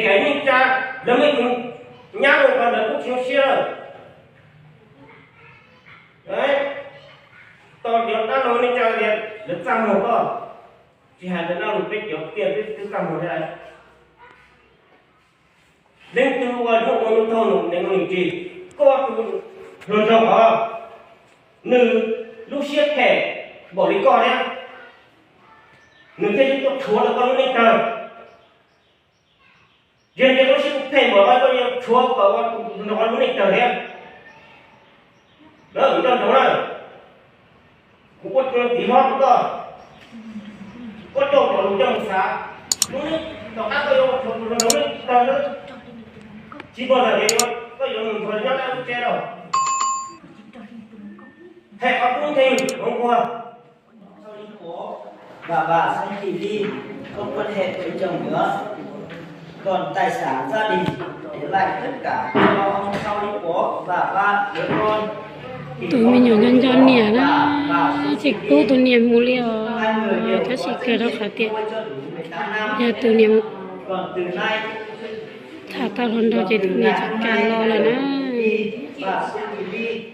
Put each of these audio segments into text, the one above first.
Kev neej tsa, lawv muaj ib tug nyab los ko lawv kuj tsis zoo siab lawm. Tau cov dab laug neej tsa tias lawv txaj muag koj, tsis hais tias dab laug peb cov tiag peb twb txaj muag thiab. Leej twg ua hnub ua hnub thaug nws nees nkaum ntsis, koj tus hluas nraug os, nws lub siab phem npaum li koj thiab, nws thiaj li tuaj rhuav rau koj lub neej tawg. Yog tias lub siab kuv phem npaum no koj yuav rhuav kom ua tus hluas nraug lub neej tawg thiab. Nco ntsoov na, kuv ua tus txiv hlob rau koj, koj coj cov lus coj mus xav, lub neej tom qab koj yuav ua tus hluas nraug lub neej tawg xwb. Tsis muaj zam kev yuav koj yuav mus ntxuav nyob dab lub tsev lawm. Hais qhov tub nkeeg hauv nquag. Và bà Song Thị Ly không quan hệ với chồng nữa. Còn tài sản gia đình để lại tất cả cho ông Song Thị Pó và ba đứa con. Tus me nyuam nco nco niam na, tsis pub tus niam mus li os, tab sis kawg rau qhov tias yog tus niam tham tau hluas nraug ces tus niam tsis kam los lawm na.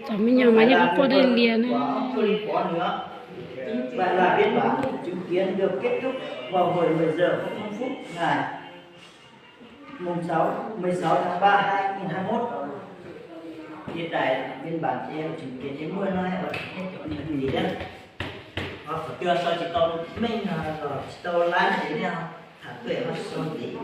Cov me nyuam mas yeej quaj quaj dej lias na. Và là biên bản chứng kiến được kết thúc vào hồi mười giờ không phút ngày mùng sáu, mười sáu tháng ba hai nghìn hai mươi mốt. Hiện tại biên bản em chứng kiến đến mười hai và hết chỗ này thì nhé. Có phải chưa sao chỉ tao minh là rồi tao lái thế nào? Thả tuệ mà sao gì?